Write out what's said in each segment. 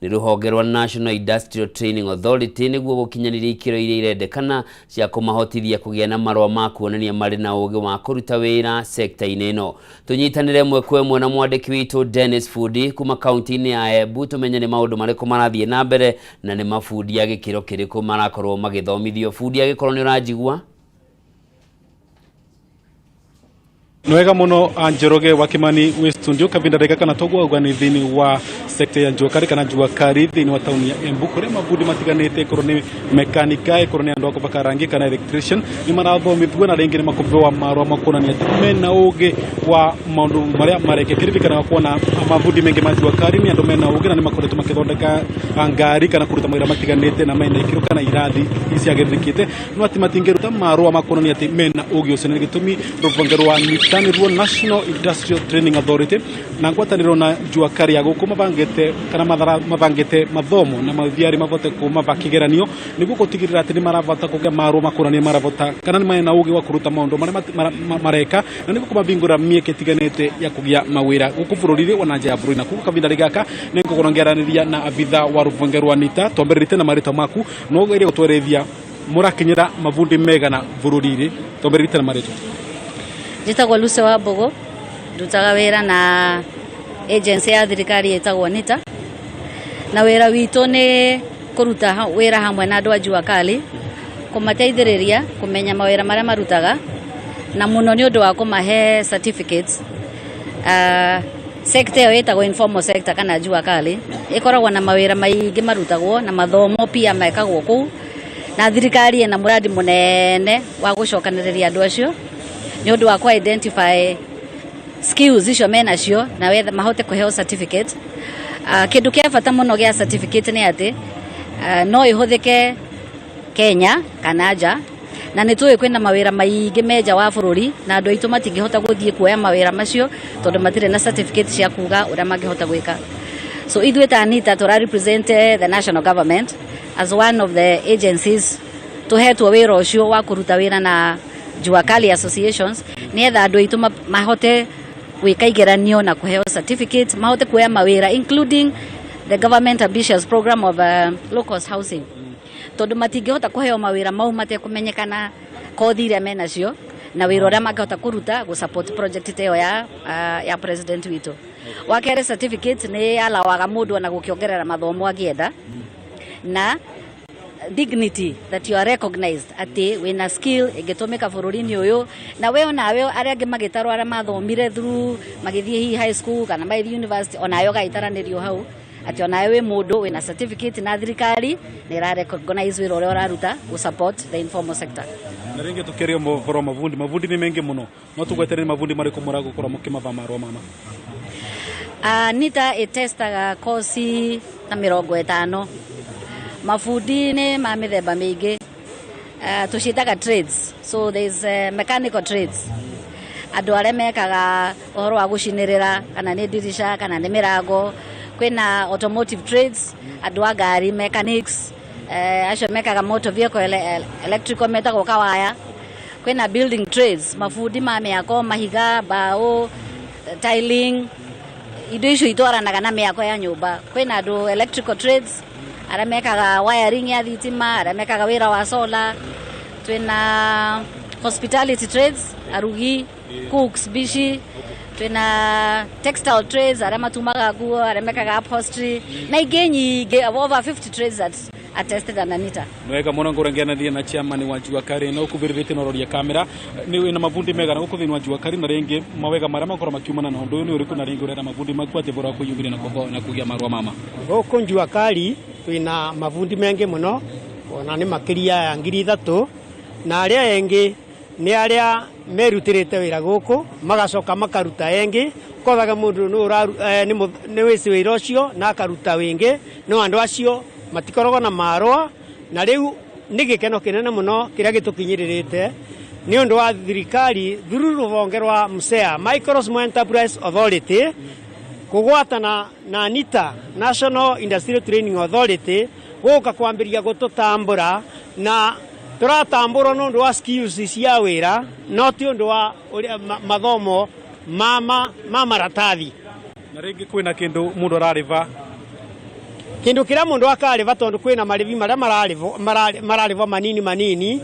Nĩ rũhonge rwa National Industrial Training Authority nĩguo gũkinyanĩria ikĩro iria irendekana cia kũmahotithia kũgĩa na marũa ma kuonania marĩ na ũgĩ wa kũruta wĩra sekta-inĩ ĩno. Tũnyitanĩre ĩmwe kwa ĩmwe na mwandĩki witũ Dennis Fundi kuma kaunti-inĩ ya Embu tũmenye nĩ maũndũ marĩkũ marathiĩ na mbere na nĩ mabundi a gĩkĩro kĩrĩkũ marakorwo magĩthomithio. Bundi, agĩkorwo nĩ ũranjigua? Nĩ wega mũno, Njoroge wa Kimani wĩ studio kavinda ndagĩka kana toguo auga nĩ thĩinĩ wa sector ya Jua Kali kana Jua Kali thĩinĩ wa tauni ya Embu, kũrĩa mabundi matiganĩte, korwo nĩ mekanika, korwo nĩ andũ a kũbaka rangi kana electrician, nĩ marathomithio na rĩngĩ nĩ makũbewa marũa ma kuonania atĩ mena ũgĩ wa maũndũ marĩa mareka. Kĩririkanaga kuona mabundi maingĩ ma Jua Kali nĩ andũ mena ũgĩ na nĩ makoretwo makĩthondeka ngari kana kũruta mawĩra matiganĩte na mena ikĩro kana irathi ciagĩrĩrĩkĩte, no atĩ matingĩruta marũa ma kuonania atĩ mena ũgĩ ũcio. Nĩ gĩtũmi rũhonge rwa NITA, nĩruo National Industrial Training Authority, na ngwatanĩro na Jua Kali ya gũkũ mabangĩte kana mabangĩte mathomo na mathiarĩ mabote kuma kĩgeranio nĩguo gũtigĩrĩra atĩ nĩ marabota kũgĩa marũa ma kuonania marabota kana nĩ mena ũgĩ wa kũruta maũndũ marĩa mareka, na nĩguo kũmahingũra mĩeke ĩtiganĩte ya kũgĩa mawĩra gũkũ bũrũri-inĩ ona nja ya bũrũri. Na koguo kavinda gaka nĩ ngũkorwo ngĩaranĩria na abitha wa rũhonge rwa NITA. Twambĩrĩrĩte na marĩtwa maku, no ũgerie gũtwerethia mũrakinyĩra mabundi megana bũrũri-inĩ. Twambĩrĩrĩte na marĩtwa. Njĩtagwo Lucy Wambugu, ndutaga wĩra na agency ya thirikari ĩtagwo NITA, na wĩra witũ nĩ kũruta wĩra hamwe na andũ a Jua Kali, kũmateithĩrĩria kũmenya mawĩra marĩa marutaga, na mũno nĩ ũndũ wa kũmahe certificates. Sector ĩyo ĩtagwo informal sector kana Jua Kali, ĩkoragwo na mawĩra maingĩ marutagwo na mathomo pia mekagwo kũu, na thirikari ĩna mũradi mũnene wa gũcokanĩrĩria andũ acio nĩ ũndũ wa kũ identify skills icio menacio na wetha mahote kũheo certificate. Kĩndũ kĩa bata mũno gĩa certificate nĩ atĩ no ĩhũthĩke Kenya kana nja, na nĩ tũĩ kwĩna mawĩra maingĩ me nja wa bũrũri na andũ aitũ matingĩhota gũthiĩ kuoya mawĩra macio tondũ matirĩ na certificate cia kuga ũrĩa mangĩhota gwĩka. So ithuĩ ta NITA tũra represent the national government as one of the agencies tũhetwo wĩra ũcio wa kũruta wĩra na Jua Kali associations nĩgetha andũ aitũ mahote gwĩka igeranio na kũheo certificate, mahote kuoya mawĩra, including the government ambitious program of low cost housing, tondũ matingĩhota kũheo mawĩra mau matekũmenyekana kothi iria menacio na wĩra ũrĩa mangĩhota kũruta gũ support project ta ĩyo ya president witũ. Wa kerĩ, certificate nĩ alawaga mũndũ ona gũkĩongerera mathomo angĩenda, na dignity that you are recognized atĩ wĩna skill ĩngĩtũmĩka bũrũri-inĩ ũyũ, na we onawe arĩa angĩ magĩtarwo arĩa mathomire through magĩthiĩ hihi high school kana magĩthiĩ university, onawe ũgagĩtaranĩrio hau atĩ onawe wĩ mũndũ wĩna certificate na thirikari nĩ ĩra recognize wĩra ũrĩa ũraruta gũ support the informal sector. Na rĩngĩ tũkĩaria ũhoro wa mabundi, mabundi nĩ maingĩ mũno, no tũgwetere nĩ mabundi marĩkũ mũragũkorwo mũkĩmaba marũa mama? NITA ĩtestaga kosi ta 50. Mabundi nĩ ma mĩthemba mĩingĩ, tũciĩtaga trades. So there is mechanical trades, andũ arĩa mekaga ũhoro wa gũcinĩrĩra kana nĩ ndirisha kana nĩ mĩrango. Kwĩna automotive trades, andũ a ngari, mechanics, acio mekaga motor vehicle electrical metagwo kawaya. Kwĩna building trades, mabundi ma mĩako, mahiga, mbaũ, tiling, indo icio itwaranaga na mĩako ya nyũmba. Kwĩna andũ electrical trades, arĩa mekaga wiring ya thitima, arĩa mekaga wĩra wa solar. Twĩna hospitality trades, arugi, cooks, bishi. Twĩna textile trades, arĩa matumaga nguo, arĩa mekaga upholstery, na ingĩ nyingĩ, over 50 trades that are tested under NITA. Nĩ wega mũno. Ngũreng'anĩria na chairman wa Jua Kali no ũkuvĩrĩrĩte na ũroria kamera nĩ wĩna mabundi megana gũkũ thĩinĩ wa Jua Kali, na rĩngĩ mawega marĩa makorwo makiumana na ũndũ ũyũ nĩ ũrĩkũ, na rĩngĩ ũrera mabundi maku atĩ bora kwĩyumĩria na na kũgĩa marũa mama? Gũkũ Jua Kali twĩna mabundi mengĩ mũno, ona nĩ makĩria ya 3000, na arĩa engĩ nĩ arĩa merutĩrĩte wĩra gũkũ magacoka makaruta engĩ. Kothaga mũndũ nĩ wĩci wĩra ũcio na akaruta wĩngĩ, no andũ acio matikoragwo na marũa. Na rĩu nĩ gĩkeno kĩnene mũno kĩrĩa gĩtũkinyĩrĩrĩte nĩ ũndũ wa thirikari through rũhonge rwa MSEA, Micro Small Enterprise Authority, kũgwatana na NITA, National Industrial Training Authority, gũka kwambĩrĩria gũtũtambũra, na tũratambũrwo nĩ ũndũ wa skills cia wĩra, no ti ũndũ wa ũrĩa mathomo ma maratathi. Na rĩngĩ kwĩna kĩndũ mũndũ ararĩba Kindu kiria mundu akariva tondu kwina marivi maria mararivwo manini manini.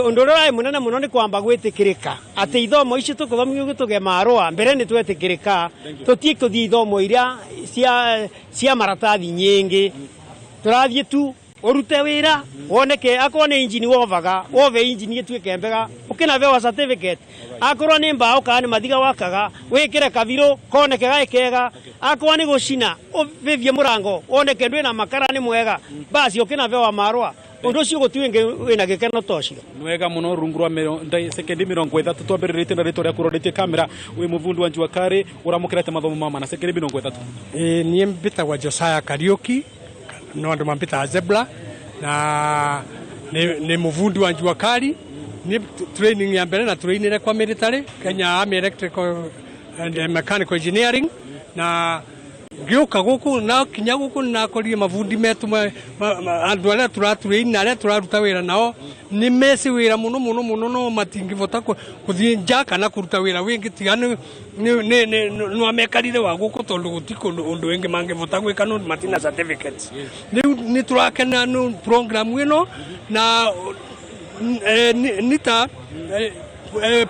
Undu uria urari munene muno ni kwamba gwitikirika ati ithomo ici tukuthomithio tuge marua mbere ni twetikirika tutie kuthii ithomo iria cia maratathi nyingi turathie tu urute wira woneke akorwo ni injini wovaga wove injini ituike mbega ukinavewa certificate akorwo ni mbao kana ni mathiga wakaga wikire kabiru koneke gae kega akorwo ni gucina uvivie murango woneke ndwina makara ni mwega basi ukinavewa marua undu ucio gutiwingi wina gikeno tocio. Ni wega muno rungu rwa sekendi 30 twambĩrĩrĩtie na rĩtwa rĩaku ũroretie kamera wĩ mũbundi wa Jua Kali ũramũkĩrĩte mathomo mama na sekendi 30. Niĩ mbĩtagwa Josiah Kariuki no andũ mambĩtaga Zebra na nĩ mũbundi wa Jua Kali. Nĩ training ya mbere na trainire kwa military Kenya Army Electrical and Mechanical Engineering na ngĩũka gũkũ na kinya gũkũ nĩnakorire mabundi metu andũ arĩa tũratrain na arĩa tũraruta wĩra nao nĩ meci wĩra mũno mũno mũno no matingĩbota kũthiĩ nja kana kũruta wĩra wĩngĩ tiga nĩ amekarire wa gũkũ tondũ gũtirĩ ũndũ wĩngĩ mangĩbota gwĩka no matina certificates. Rĩu nĩ tũrakena nĩ program ĩno na nita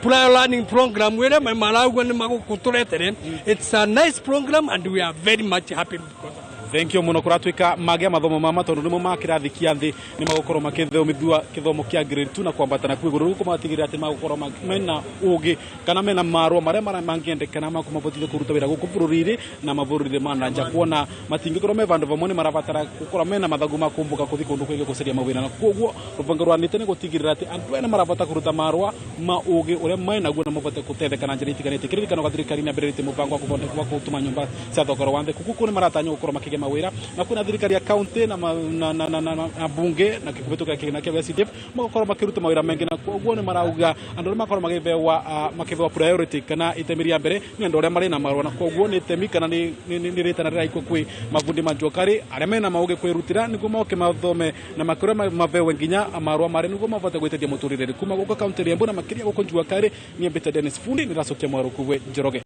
prior learning program where marauga ni magũkũtũretere. It's a nice program and we are very much happy because. Thank you muno kuratuika magia mathomo mama tondu nimo ma kirathi kia thi ni magukorwo makithomithua kithomo kia grade 2 na kwambata na kwiguru riu kumatigira ati magukorwo mena ugi kana mena marua maria mangiendekana makumabotithia kuruta wira guku bururi-ini na mabururi ma na nja kuona matingikorwo me vandu vamwe ni marabatara gukorwo mena mathagu ma kumbuka kuthi kundu kwingi gucaria mawira na koguo rubonge rwa nite ni gutigirira ati andu ene marabata kuruta marua ma ugi uria menaguo na mabote gutetheka na njira itiganite kiririkano ga thirikari ni ambiritie mubango wa gutuma nyumba cia thogora wa thi kuku ni maratanywo gukorwo makigĩa mawira na kwina thirikari ya county na na bunge na kikubitukira kigina kia CDF magakorwo makiruta mawira mengi na koguo ni marauga andu aria makorwo magithewa priority kana itemi ria mbere ni andu aria mari na marua na koguo ni itemi kana ni ritana riraikwo kwi mabundi ma Jua Kali aria mena mauge kwirutira niguo moke mathome na makuria mavewe nginya marua mari niguo mabote gwitetia muturire kuma guku county ya Embu na makiria guku Jua Kali. Ni mbita Dennis Fundi niracokia mwaro kuwe Njoroge.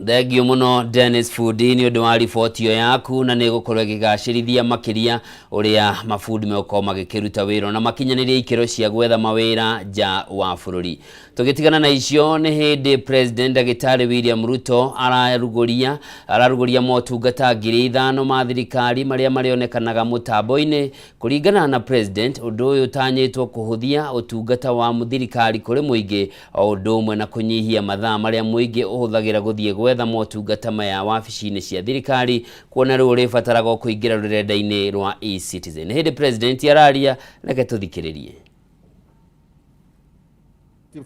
Thengio muno Dennis Fundi ni undu wa riboti iyo yaku na ni gukorwo igigacirithia makiria uria mabundi megukorwo magikiruta wira na makinyanirie ikiro cia gwetha mawira nja wa bururi. Tugitigana na icio ni hindi President Ndagitari William Ruto araruguria motungata 5,000 ma thirikari maria marionekanaga mutambo-ini. Kuringana na President, undu uyu utanyitwo kuhuthia utungata wa thirikari kuri muingi o undu umwe na kunyihia mathaa maria muingi uhuthagira guthie gwetha motungata maya wabici-inĩ cia thirikari kuona rĩu ũrĩbataraga kũingĩra rũrenda-inĩ rwa eCitizen. Hĩndĩ President araria, reke tũthikĩrĩrie.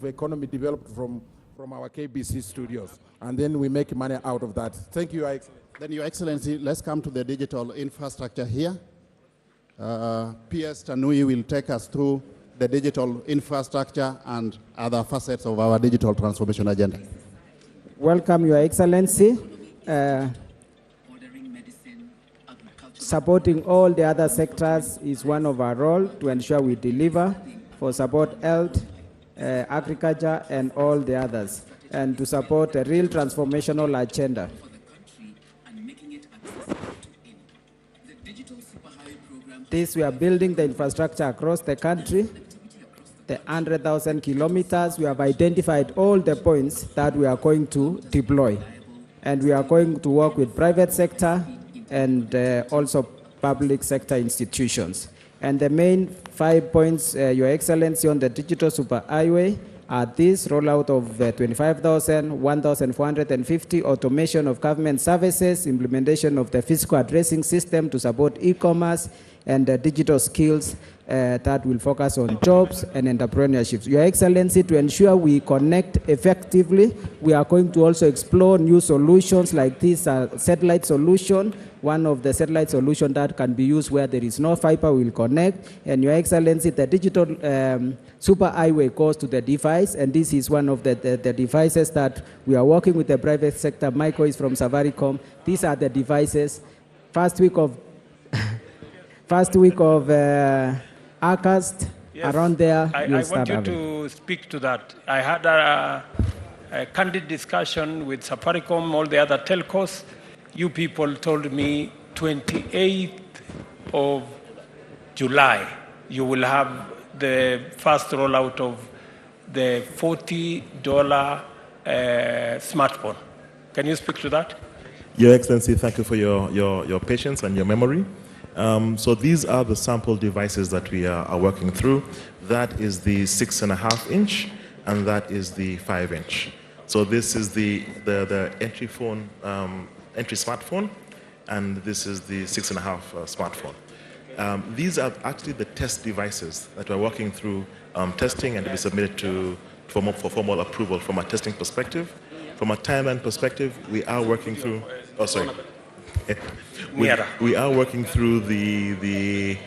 Economy developed from our KBC studios, and then we make money out of that. Thank you, Your Excellency. Then, Your Excellency, let's come to the digital infrastructure here. PS Tanui will take us through the digital infrastructure and other facets of our digital transformation agenda. Welcome, Your Excellency. Supporting all the other sectors is one of our role to ensure we deliver for support health, agriculture, and all the others, and to support a real transformational agenda. This, we are building the infrastructure across the country, the 100,000 kilometers. We have identified all the points that we are going to deploy. And we are going to work with private sector and also public sector institutions. And the main 5 points, Your Excellency, on the digital superhighway are this rollout of 25,000, 1,450, automation of government services, implementation of the physical addressing system to support e-commerce, and digital skills that will focus on jobs and entrepreneurship. Your Excellency, to ensure we connect effectively, we are going to also explore new solutions like this satellite solution. One of the satellite solutions that can be used where there is no fiber will connect. And Your Excellency, the digital superhighway goes to the device, and this is one of the devices that we are working with the private sector. Michael is from Safaricom. These are the devices. First week of August, yes, around there, I want you to speak to that. I had a candid discussion with Safaricom, all the other telcos. You people told me 28th of July, you will have the first rollout of the $40 smartphone. Can you speak to that? Your Excellency, thank you for your patience and your memory. So these are the sample devices that we are working through. That is the 6.5 inch, and that is the 5 inch. So this is the entry phone, entry smartphone, and this is the 6.5 smartphone. These are actually the test devices that we're working through testing and to be submitted for formal approval from a testing perspective. From a timeline perspective, we are working through. Oh, sorry. We are working through the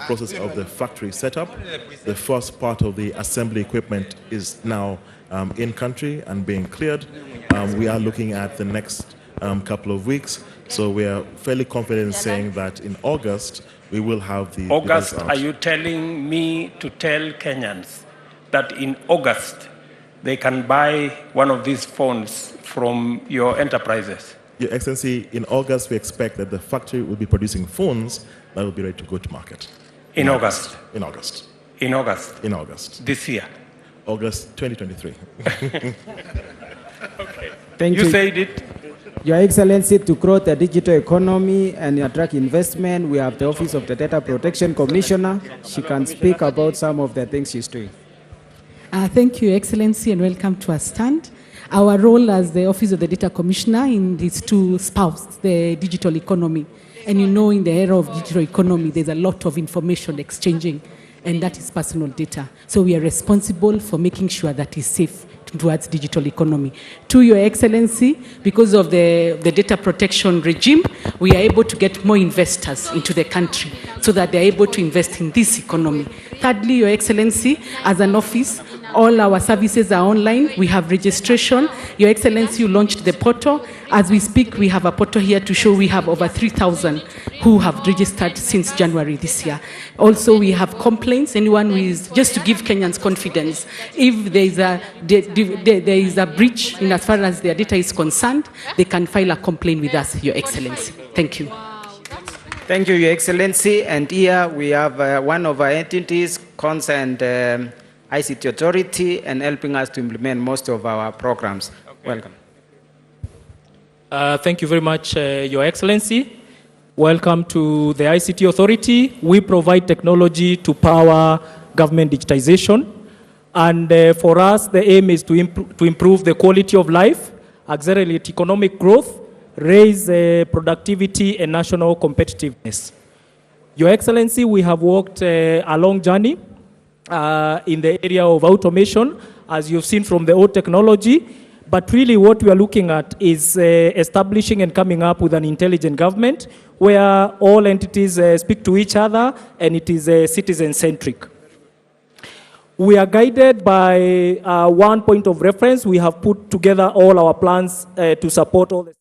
process of the factory setup. The first part of the assembly equipment is now in country and being cleared. We are looking at the next couple of weeks. So we are fairly confident in saying that in August, we will have the... August, are you telling me to tell Kenyans that in August, they can buy one of these phones from your enterprises? Your Excellency, in August, we expect that the factory will be producing phones that will be ready to go to market. In August? In August. In August? In August. This year? August 2023. Okay. Thank you. You said it. Your Excellency, to grow the digital economy and attract investment, we have the Office of the Data Protection Commissioner. She can speak about some of the things she's doing. Thank you, Excellency, and welcome to our stand. Our role as the Office of the Data Commissioner is to spouse the digital economy. And you know, in the era of digital economy, there's a lot of information exchanging, and that is personal data. So we are responsible for making sure that is safe towards digital economy. To Your Excellency, because of the data protection regime, we are able to get more investors into the country so that they're able to invest in this economy. Thirdly, Your Excellency, as an office, all our services are online. We have registration. Your Excellency, you launched the portal. As we speak, we have a portal here to show we have over 3,000 who have registered since January this year. Also, we have complaints. Anyone who is, just to give Kenyans confidence, if there is a breach in as far as their data is concerned, they can file a complaint with us, Your Excellency. Thank you. Thank you, Your Excellency. And here we have one of our entities, Consent ICT Authority, and helping us to implement most of our programs. Okay. Welcome. Thank you very much, Your Excellency. Welcome to the ICT Authority. We provide technology to power government digitization. And for us, the aim is to improve the quality of life, accelerate economic growth, raise productivity and national competitiveness. Your Excellency, we have walked a long journey in the area of automation, as you've seen from the old technology. But really what we are looking at is establishing and coming up with an intelligent government where all entities speak to each other and it is citizen-centric. We are guided by one point of reference. We have put together all our plans to support all the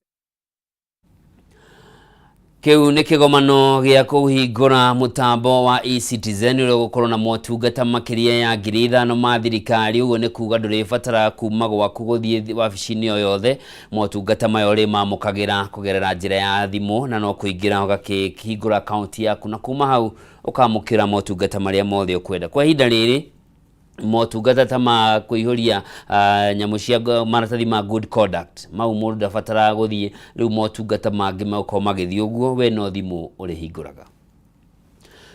Kĩu nĩ kĩgomano gĩa kũhingũra mũtambo wa eCitizen ũrĩa ũgũkorwo na motungata makĩria ya 5,000 ma thirikari. Ũguo nĩ kuga ndũrĩbatara kuma gwaku gũthiĩ wabici-inĩ o yothe. Motungata maya ũrĩmamũkagĩra kũgerera njĩra ya thimũ na no kũingĩra ũgakĩhingũra akaunti yaku na kuma hau ũkamũkĩra motungata marĩa mothe ũkwenda. Kwa ihinda rĩrĩ motungata ta ma kũihũria nyamũ cia maratathi ma good conduct mau mũndũ ndabataraga gũthiĩ. Rĩu motungata mangĩ megũkorwo magĩthiĩ ũguo, we no thimũ ũrĩhingũraga.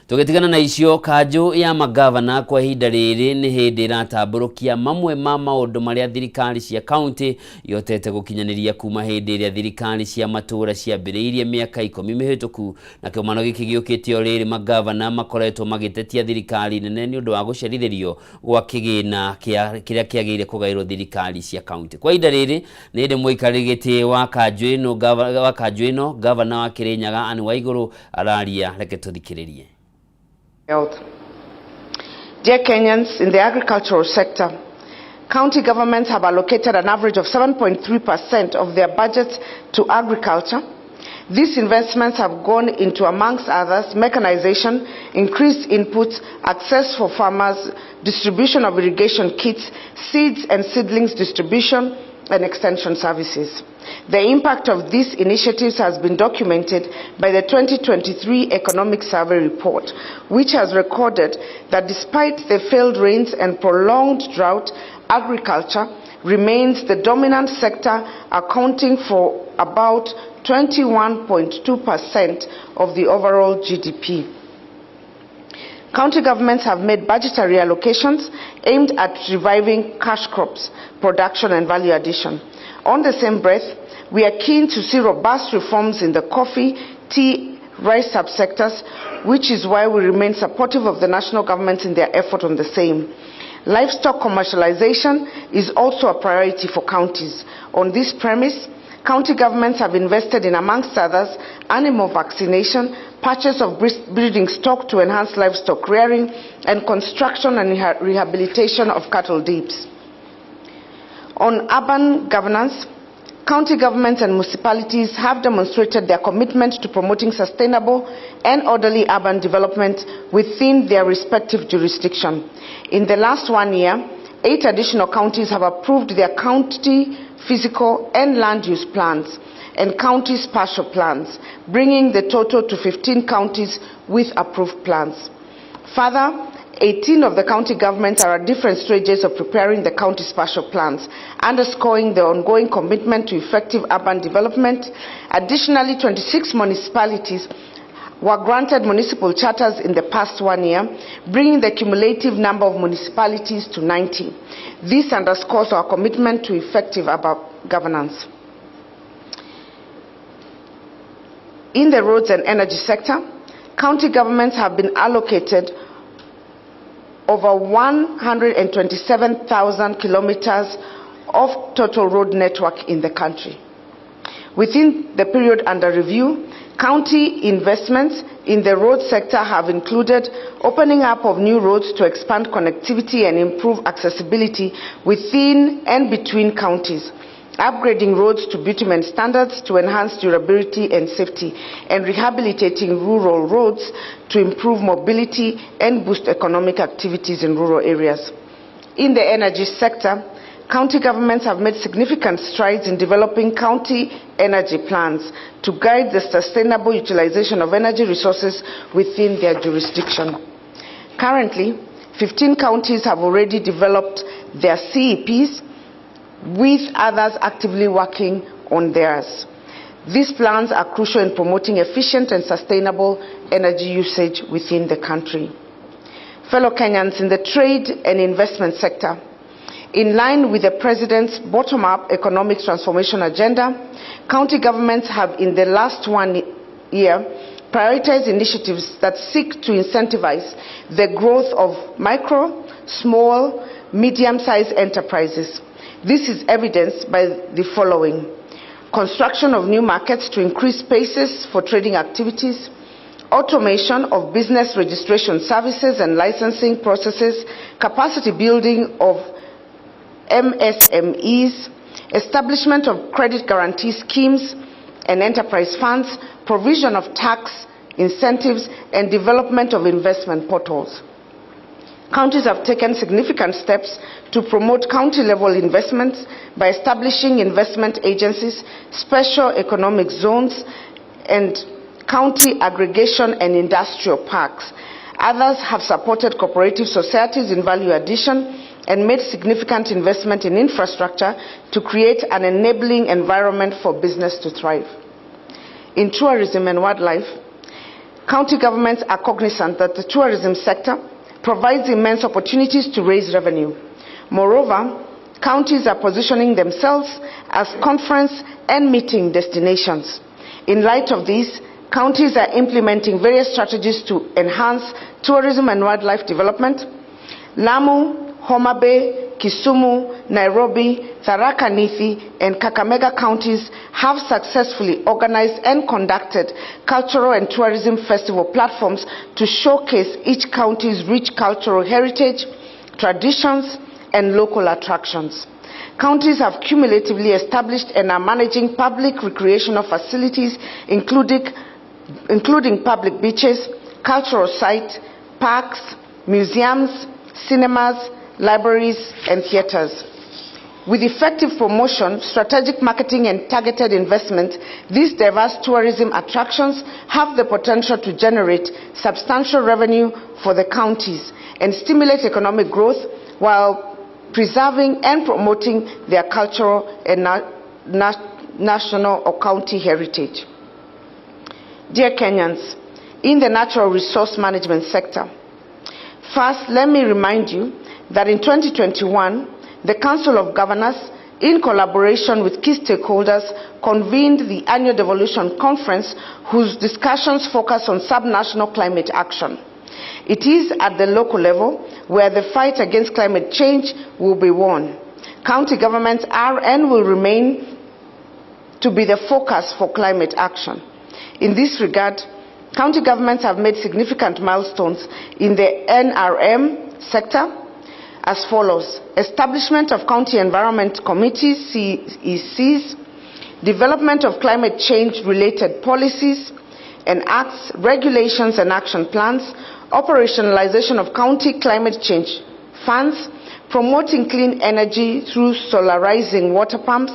Tũgĩtigana na icio, kanjũ ya magavana kwa ihinda rĩrĩ nĩ hĩndĩ ĩratambũrũkia mamwe ma maũndũ marĩa thirikari cia kaunti ihotete gũkinyanĩria kuma hĩndĩ ĩrĩa thirikari cia matũũra ciambĩrĩirie mĩaka 10 mĩhĩtũku. Na kĩgomano gĩkĩ gĩũkĩte o rĩrĩ magavana makoretwo magĩtetia thirikari nene nĩ ũndũ wa gũcerithĩrio gwa kĩgĩna kĩrĩa kĩagĩrĩire kũgaĩrwo thirikari cia kaunti. Kwa ihinda rĩrĩ nĩ hĩndĩ mũikarĩri gĩtĩ wa kanjũ ĩno gavana wa Kĩrĩnyaga Anne Waigũrũ araria, reke tũthikĩrĩrie. Dear Kenyans, in the agricultural sector, county governments have allocated an average of 7.3% of their budgets to agriculture. These investments have gone into, amongst others, mechanization, increased inputs, access for farmers, distribution of irrigation kits, seeds and seedlings distribution, and extension services. The impact of these initiatives has been documented by the 2023 Economic Survey Report, which has recorded that despite the failed rains and prolonged drought, agriculture remains the dominant sector, accounting for about 21.2% of the overall GDP. County governments have made budgetary allocations aimed at reviving cash crops, production and value addition. On the same breath, we are keen to see robust reforms in the coffee, tea, rice subsectors, which is why we remain supportive of the national government in their effort on the same. Livestock commercialization is also a priority for counties. On this premise, county governments have invested in, amongst others, animal vaccination, purchase of breeding stock to enhance livestock rearing, and construction and rehabilitation of cattle dips. On urban governance, county governments and municipalities have demonstrated their commitment to promoting sustainable and orderly urban development within their respective jurisdiction. In the last 1 year, 8 additional counties have approved their county physical and land use plans and county spatial plans, bringing the total to 15 counties with approved plans. Further, 18 of the county governments are at different stages of preparing the county spatial plans, underscoring the ongoing commitment to effective urban development. Additionally, 26 municipalities were granted municipal charters in the past 1 year, bringing the cumulative number of municipalities to 90. This underscores our commitment to effective urban governance. In the roads and energy sector, county governments have been allocated over 127,000 kilometers of total road network in the country. Within the period under review, county investments in the road sector have included opening up of new roads to expand connectivity and improve accessibility within and between counties, upgrading roads to bitumen standards to enhance durability and safety, and rehabilitating rural roads to improve mobility and boost economic activities in rural areas. In the energy sector, county governments have made significant strides in developing county energy plans to guide the sustainable utilization of energy resources within their jurisdiction. Currently, 15 counties have already developed their CEPs, with others actively working on theirs. These plans are crucial in promoting efficient and sustainable energy usage within the country. Fellow Kenyans, in the trade and investment sector, in line with the President's bottom-up economic transformation agenda, county governments have in the last 1 year prioritized initiatives that seek to incentivize the growth of micro, small, medium-sized enterprises. This is evidenced by the following: construction of new markets to increase spaces for trading activities, automation of business registration services and licensing processes, capacity building of MSMEs, establishment of credit guarantee schemes and enterprise funds, provision of tax incentives, and development of investment portals. Counties have taken significant steps to promote county-level investments by establishing investment agencies, special economic zones, and county aggregation and industrial parks. Others have supported cooperative societies in value addition and made significant investment in infrastructure to create an enabling environment for business to thrive. In tourism and wildlife, county governments are cognizant that the tourism sector provides immense opportunities to raise revenue. Moreover, counties are positioning themselves as conference and meeting destinations. In light of this, counties are implementing various strategies to enhance tourism and wildlife development. Lamu, Homa Bay, Kisumu, Nairobi, Tharaka Nithi, and Kakamega counties have successfully organized and conducted cultural and tourism festival platforms to showcase each county's rich cultural heritage, traditions, and local attractions. Counties have cumulatively established and are managing public recreational facilities, including public beaches, cultural sites, parks, museums, cinemas, libraries, and theaters. With effective promotion, strategic marketing and targeted investment, these diverse tourism attractions have the potential to generate substantial revenue for the counties and stimulate economic growth while preserving and promoting their cultural and national or county heritage. Dear Kenyans, in the natural resource management sector, first let me remind you that in 2021, the Council of Governors, in collaboration with key stakeholders, convened the annual devolution conference whose discussions focus on subnational climate action. It is at the local level where the fight against climate change will be won. County governments are and will remain to be the focus for climate action. In this regard, county governments have made significant milestones in the NRM sector as follows: establishment of county environment committees, CECs, development of climate change related policies and acts, regulations and action plans, operationalization of county climate change funds, promoting clean energy through solarizing water pumps,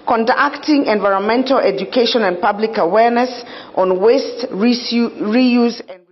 conducting environmental education and public awareness on waste reuse and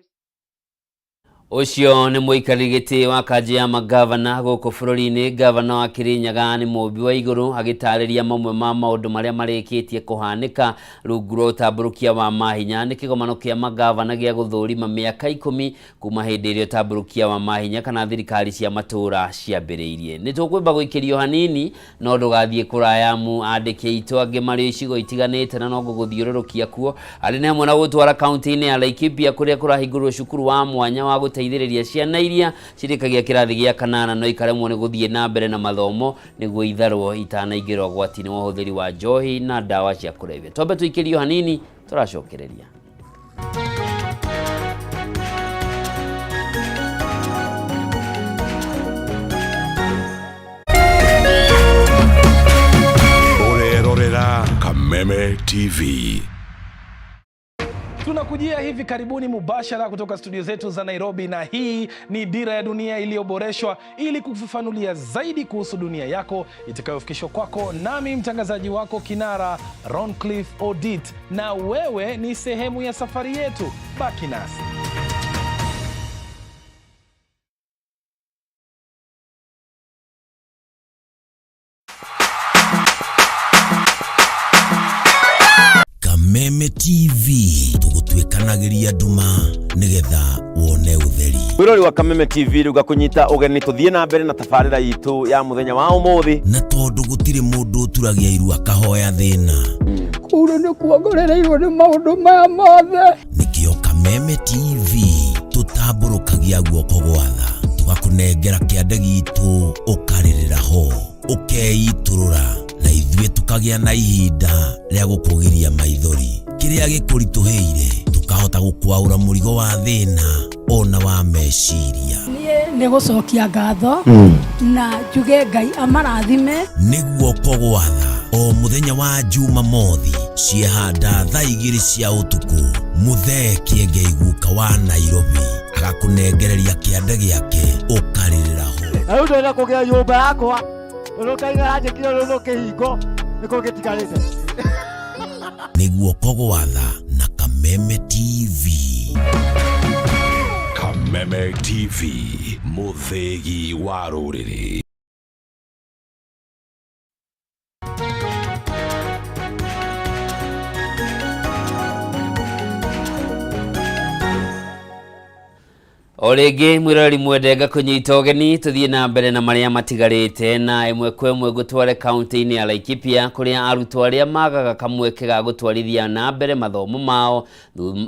Ũcio nĩ mũikarĩri gĩtĩ wa kanjũ ya magavana gũkũ bũrũri-inĩ, gavana wa Kirinyaga nĩ Mũmbi wa Igũrũ agĩtarĩria mamwe ma maũndũ marĩa marĩkĩtie kũhanĩka rungu rwa ũtambũrũkia wa mahinya. Nĩ kĩgomano kĩa magavana gĩa gũthũrima mĩaka 10 kuma hĩndĩ ĩrĩa ũtambũrũkia wa mahinya kana thirikari cia matũũra ciambĩrĩirie. Nĩ tũkwamba gũikĩrio hanini no ndũgathiĩ kũraya amu andĩki aitũ angĩ marĩ icigo itiganĩte na no ngũgũthiũrũrũkia kuo. Arĩ nĩ hamwe na gũtwara kaunti-inĩ ya Laikipia kũrĩa kũrahingũrwo cukuru wa mwanya wa gũteithĩrĩria ciana iria cirĩkagia kĩrathi gĩa kanana no ikaremwo nĩ gũthiĩ na mbere na mathomo nĩguo itharwo itanaingĩra ũgwati-inĩ wa ũhũthĩri wa njohi na ndawa cia kũrebia. Twambe tũikĩrio hanini tũracokereria. Ũrerorera Kameme TV. Tunakujia hivi karibuni mubashara kutoka studio zetu za Nairobi, na hii ni Dira ya Dunia iliyoboreshwa ili kukufafanulia zaidi kuhusu dunia yako itakayofikishwa kwako nami mtangazaji wako kinara Roncliffe Odit, na wewe ni sehemu ya safari yetu. Baki nasi. Kameme TV tugutwikanagiria nduma nigetha wone utheri. Mwirori wa Kameme TV rĩu ngakũnyita ũgeni tũthiĩ na mbere na tabarĩra itũ ya mũthenya wa ũmũthĩ. Na tondu gũtirĩ mũndũ ũturagia iru akahoya thĩna. Kũu nĩ kuongorereirwo nĩ maũndũ maya mothe. Nĩkĩo Kameme TV tũtambũrũkagia guoko gwa tha tũgakũnengera kĩande gitũ ũkarĩrĩra ho ũkeitũrũra na ithuĩ tũkagĩa na ihinda rĩa gũkũgiria maithori. Kĩrĩa gĩkũritũhĩire tũkahota gũkwaũra mũrigo wa thĩna ona wa meciria. Niĩ nĩ gũcokia ngatho na njuge Ngai amarathime. Nĩ guoko gwa tha o mũthenya wa Jumamothi ciehanda thaa 2 cia ũtukũ Mũthee Kĩengei guka wa Nairobi agakũnengereria kĩande gĩake ũkarĩrĩra ho. Na rĩu ndĩrenda kũgĩa nyũmba yakwa tondũ Ngai nĩaranjĩkire rũrũ kĩhingo nĩkĩo gĩtigarĩte. Nĩ guoko gwa tha na Kameme TV. Kameme TV, mũthĩgi wa rũrĩrĩ. O rĩngĩ mwĩroreri mwende ngakũnyita ũgeni tũthiĩ na mbere na marĩa matigarĩte na ĩmwe kwa ĩmwe ngũtware kaunti-inĩ ya Laikipia kũrĩa arutwo arĩa magaga kamweke ga gũtwarithia na mbere mathomo mao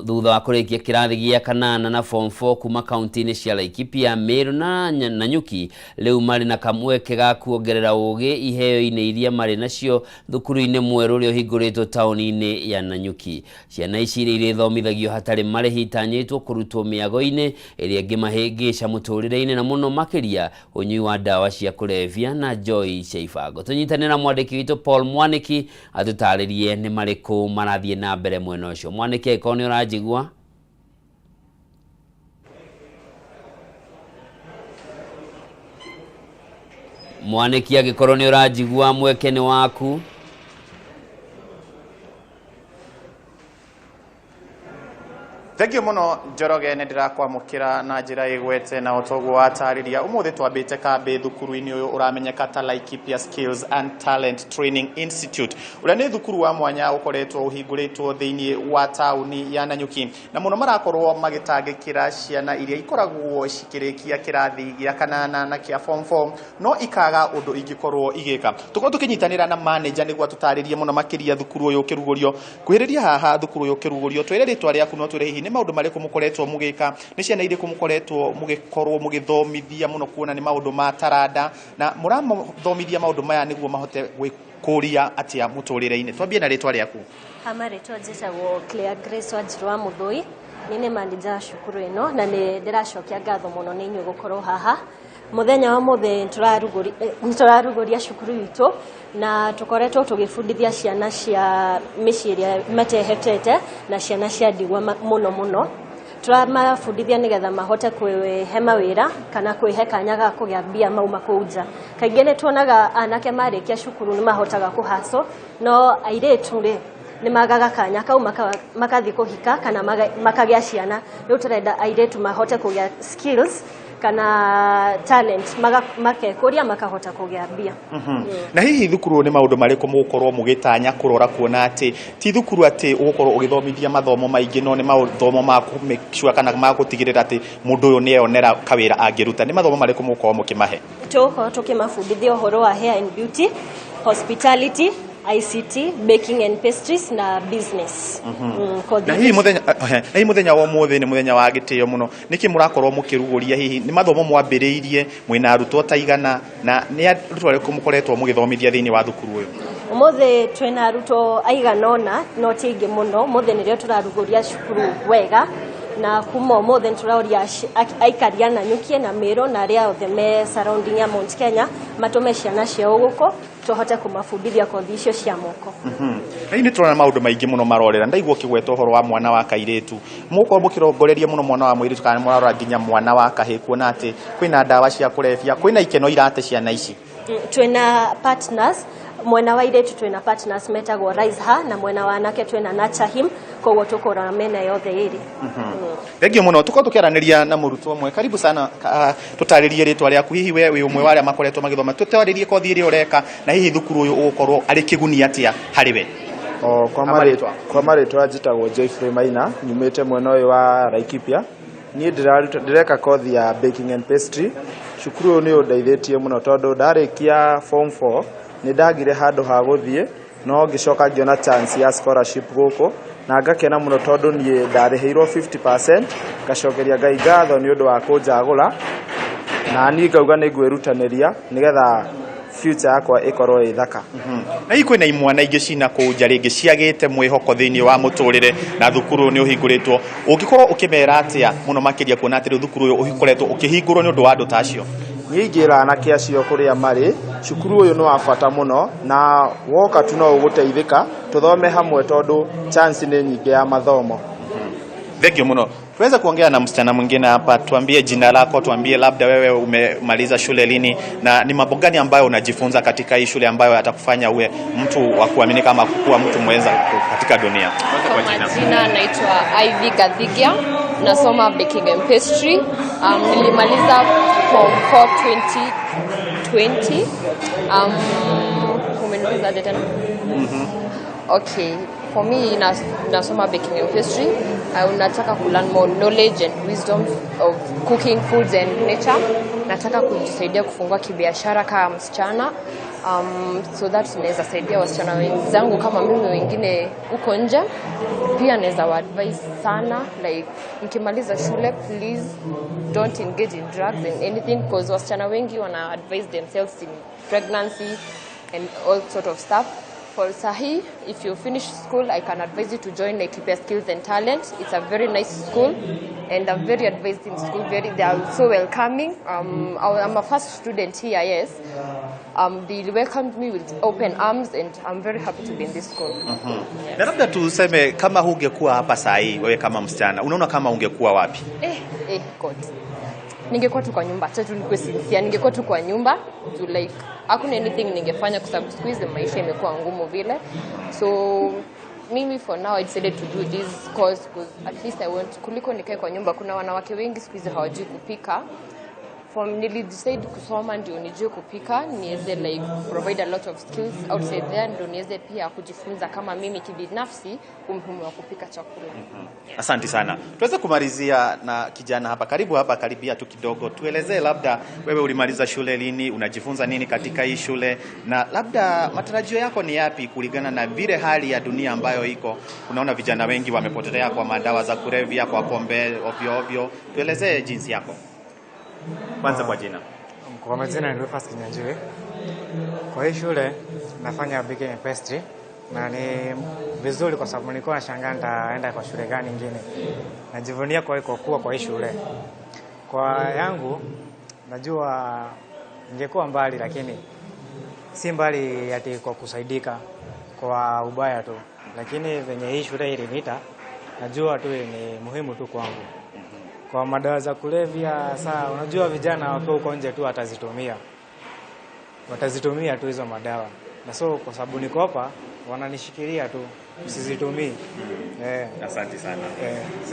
thutha wa kũrĩkia kĩrathi gĩa kanana na form 4 kuma kaunti-inĩ cia Laikipia, Meru na Nanyuki rĩu marĩ na kamweke ga kuongerera ũgĩ iheo-inĩ iria marĩ nacio thukuru-inĩ mwerũ ũrĩa ũhingũrĩtwo taũni-inĩ ya Nanyuki. Ciana ici iria irĩthomithagio hatarĩ marĩhi itanyĩtwo kũrutwo mĩago-inĩ ĩrĩa ĩngĩmahĩngĩca mũtũrĩre-inĩ na mũno makĩria ũnyui wa ndawa cia kũrebia na njohi cia ibango. Tũnyitanĩre na mwandĩki witũ Paul Mwaniki atũtarĩrie nĩ marĩkũ marathiĩ na mbere mwena ũcio. Mwaniki, angĩkorwo nĩ ũranjigua. Mwaniki, angĩkorwo nĩ ũranjigua, mweke nĩ waku. Thengiũ mũno Njoroge, nĩ ndĩrakwamũkĩra na njĩra ĩgwete na ũtoguo watarĩria. Ũmũthĩ twambĩte kambĩ thukuru-inĩ ũyũ ũramenyeka ta Laikipia Skills and Talent Training Institute, ũrĩa nĩ thukuru wa mwanya ũkoretwo ũhingũrĩtwo thĩinĩ wa taũni ya Nanyuki, na mũno marakorwo magĩtangĩkĩra ciana iria ikoragwo cikĩrĩkia kĩrathi gĩa kanana na kĩa form 4 no ikaga ũndũ ingĩkorwo igĩka. Tũkorwo tũkĩnyitanĩra na manager nĩguo atũtarĩrie mũno makĩria thukuru ũyũ ũkĩrugũrio. Kwĩrĩria haha thukuru ũyũ ũkĩrugũrio, twĩre rĩtwa rĩaku, no twĩre hihi nĩ maũndũ marĩkũ mũkoretwo mũgĩka, nĩ ciana irĩkũ mũkoretwo mũgĩkorwo mũgĩthomithia mũno, kuona nĩ maũndũ ma taranda, na mũramathomithia maũndũ maya nĩguo mahote gwĩkũria atĩa mũtũrĩre-inĩ. Twambie na rĩtwa rĩaku. Hama rĩtwa njĩtagwo Claire Grace Wanjiru wa Mũthũi. Niĩ nĩ manager wa cukuru ĩno na nĩ ndĩracokia ngatho mũno nĩ inyuĩ gũkorwo haha mũthenya wa mũthĩ. Nĩ tũrarugũria cukuru itũ na tũkoretwo tũgĩbundithia ciana cia mĩciĩ ĩrĩa matehotete na ciana cia ndigwa mũno mũno. Tũramabundithia nĩgetha mahote kwĩhe mawĩra kana kwĩhe kanya ga kũgĩa mbia mauma kũu nja. Kaingĩ nĩ tuonaga anake marĩkia cukuru nĩ mahotaga kũhacwo, no airĩtu rĩ, nĩ magaga kanya kau, makathiĩ kũhika kana makagĩa ciana. Rĩu tũrenda airĩtu mahote kũgĩa skills kana talent, makekũria makahota kũgĩa mbia. Na hihi thukuru nĩ maũndũ marĩkũ mũgũkorwo mũgĩtanya kũrora, kuona atĩ ti thukuru atĩ ũgũkorwo ũgĩthomithia mathomo maingĩ, no nĩ mathomo ma kũ make sure kana ma gũtigĩrĩra atĩ mũndũ ũyũ nĩ eyonera kawĩra angĩruta? Nĩ mathomo marĩkũ mũgũkorwo mũkĩmahe? Tũgũkorwo tũkĩmabundithia ũhoro wa hair and beauty, hospitality, ICT, baking and pastries na business. Kothi Na hihi mũthenya wa ũmũthĩ nĩ mũthenya wa gĩtĩo mũno, nĩkĩ mũrakorwo mũkĩrugũria? Hihi nĩ mathomo mwambĩrĩirie, mwĩna arutwo ta igana, na nĩ arutwo arĩkũ mũkoretwo mũgĩthomithia thĩinĩ wa thukuru ũyũ? Ũmũthĩ twĩna arutwo aigana ũna, no ti aingĩ mũno. Ũmũthĩ nĩrĩo tũrarugũria cukuru wega, na kuma ũmũthĩ nĩ tũroria aikari a Nanyuki na Meru na arĩa othe me surrounding ya Mount Kenya matũme ciana ciao gũkũ tũhote kũmabundithia kothi icio cia moko. Na nĩ tũrona maũndũ maingĩ mũno marorera. Ndaigua ũkĩgweta ũhoro wa mwana wa kairĩtu, mũgũkorwo mũkĩrongoreria mũno mwana wa mũirĩtu kana mũrarora nginya mwana wa kahĩĩ, kuona atĩ kwĩna ndawa cia kũrebia, kwĩna ikeno irate ciana ici? Twĩna partners. Mwena wa airĩtu twĩna partners metagwo Rise Her, na mwena wa anake twĩna Nurture Him, koguo tũkũrora mĩena yothe ĩrĩ. Thengiũ mũno. Tũkorwo tũkĩaranĩria na mũrutwo ũmwe. Karibu sana. Tũtarĩrie rĩtwa rĩaku. Hihi we wĩ ũmwe wa arĩa makoretwo magĩthoma? Tũtarĩrie kothi ĩrĩa ũreka, na hihi thukuru ũyũ ũgũkorwo arĩ kĩguni atĩa harĩ we. O, kwa Ama rĩtwa. Kwa marĩtwa njĩtagwo Joyfrey Maina, nyumĩte mwena ũyũ wa Laikipia. Niĩ ndĩraruta, ndĩreka kothi ya baking and pastry. Cukuru ũyũ nĩ ũndeithĩtie mũno tondũ ndarĩkia form 4 nĩ ndagire handũ ha gũthiĩ, no ngĩcoka ngĩona chance ya scholarship gũkũ na ngakena mũno tondũ niĩ ndarĩhĩirwo 50%. Ngacokeria Ngai ngatho nĩ ũndũ wa kũnjagũra, na niĩ ngauga nĩ ngwĩrutanĩria nĩgetha future yakwa ĩkorwo ĩ thaka. Na hihi kwĩna imwana ingĩ cina kũu nja rĩngĩ ciagĩte mwĩhoko thĩinĩ wa mũtũrĩre, na thukuru ũyũ nĩ ũhingũrĩtwo, ũngĩkorwo ũkĩmera atĩa mũno makĩria, kuona atĩ rĩu thukuru ũyũ ũkoretwo ũkĩhingũrwo nĩ ũndũ wa andũ ta acio? Niĩ ingĩra anake acio kũrĩa marĩ, cukuru ũyũ nĩ wa bata mũno, na woka tu no ũgũteithĩka. Tũthome hamwe tondũ chance nĩ nyingĩ ya mathomo. Thank you mũno. Tuweze kuongea na msichana mwingine hapa. Tuambie jina lako, tuambie labda wewe umemaliza shule lini na ni mambo gani ambayo unajifunza katika hii shule ambayo yatakufanya uwe mtu wa kuaminika ama kuwa mtu mwenza katika dunia. Kwa majina naitwa Ivy Gathigia, nasoma baking and pastry. Nilimaliza form 4 2020. Umeniuliza aje tena? Okay, for me nasoma baking and pastry. Nataka ku learn more knowledge and wisdom of cooking foods and nature. Nataka kujisaidia kufungua kibiashara kama msichana. So that naweza saidia wasichana wenzangu kama mimi wengine huko nje. Pia naweza wa advise sana, like mkimaliza shule, please don't engage in drugs and anything, because wasichana wengi wana advise themselves in pregnancy and all sort of stuff. For sahi, if you finish school, I can advise you to join Laikipia Skills and Talent. It's a very nice school and a very advising school. They are so welcoming. I'm a first student here, yes. They welcomed me with open arms and I'm very happy to be in this school. Na labda tuseme kama hungekuwa hapa saa hii, wewe kama msichana, unaona kama ungekuwa wapi? Eh, eh, God. Ningekuwa tu kwa nyumba, acha tu nikuwe sincere, ningekuwa tu kwa nyumba juu like hakuna anything ningefanya kwa sababu siku hizi maisha imekuwa ngumu vile. So mimi for now I decided to do this course because at least I want kuliko nikae kwa nyumba. Kuna wanawake wengi siku hizi hawajui kupika. From nilidecide kusoma ndio nijue kupika, niweze like provide a lot of skills outside there, ndio niweze pia kujifunza kama mimi kibinafsi umuhimu wa kupika chakula. Asante sana. Tuweze kumalizia na kijana hapa, karibu hapa, karibia tu kidogo, tuelezee labda wewe ulimaliza shule lini, unajifunza nini katika hii shule, na labda matarajio yako ni yapi kulingana na vile hali ya dunia ambayo iko. Unaona vijana wengi wamepotelea kwa madawa za kulevya, kwa pombe ovyo ovyo. Tuelezee jinsi yako kwanza, kwa jina. Kwa majina ni Rufus Kinyanjui. Kwa hii shule nafanya baking and pastry na ni vizuri kwa sababu nilikuwa nashangaa nitaenda kwa shule gani nyingine. Najivunia kwa kuwa kwa hii shule. Kwa yangu najua ningekuwa mbali, lakini si mbali ati kwa kusaidika kwa ubaya tu, lakini venye hii shule iliniita najua tu ni muhimu tu kwangu. Kwa madawa za kulevya, saa unajua vijana wakiwa huko nje tu watazitumia tu hizo madawa, na so kwa sababu niko hapa wananishikilia tu usizitumii. Asante sana.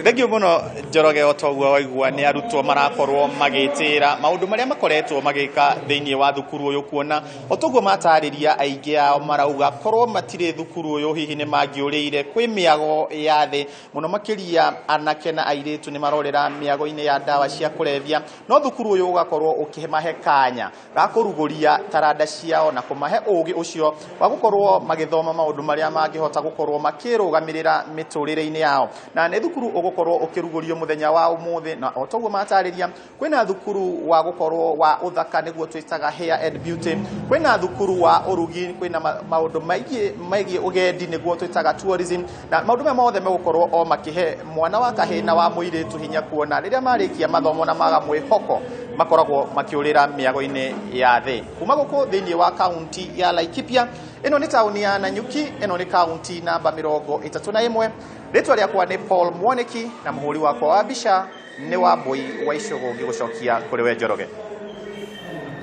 Thengio muno Njoroge. O toguo waigua nĩ arutwo marakorwo magĩtĩra maũndũ marĩa makoretwo magĩka thĩinĩ wa thukuru ũyũ, kuona o toguo matarĩria aingĩ ao marauga korwo matirĩ thukuru ũyũ hihi nĩ mangĩũrĩire kwĩ mĩago ya thĩ mũno, makĩria anake na airĩtu nĩ marorĩra mĩago-inĩ ya ndawa cia kũrebia, no thukuru ũyũ ũgakorwo ũkĩmahe kanya ga kũrugũria taranda ciao na kũmahe ũgĩ ũcio wa gũkorwo magĩthoma maũndũ marĩa mangĩhota gũkorwo makĩrũgamĩrĩra mĩtũrĩre-inĩ yao. Na nĩ thukuru ũgũkorwo ũkĩrugũrio mũthenya wa ũmũthĩ, na o toguo matarĩria kwĩna thukuru wa gũkorwo wa ũthaka nĩguo twĩtaga hair and beauty, kwĩna thukuru wa ũrugi, kwĩna maũndũ maingĩ megiĩ ũgendi nĩguo twĩtaga tourism, na maũndũ maya mothe megũkorwo o makĩhe mwana wa kahĩĩ na wa mũirĩtu hinya kuona rĩrĩa marĩkia mathomo na maga mwĩhoko makoragwo makĩũrĩra mĩago-inĩ ya thĩ. Kuma gũkũ thĩinĩ wa kaunti ya Laikipia, ĩno nĩ taũni ya Nanyuki, ĩno nĩ kaunti namba 31. Rĩtwa rĩakwa nĩ Paul Mwaniki na mũhũri wakwa wa mbica nĩ Wambui wa Icũgũ, ngĩgũcokia kũrĩ we Njoroge.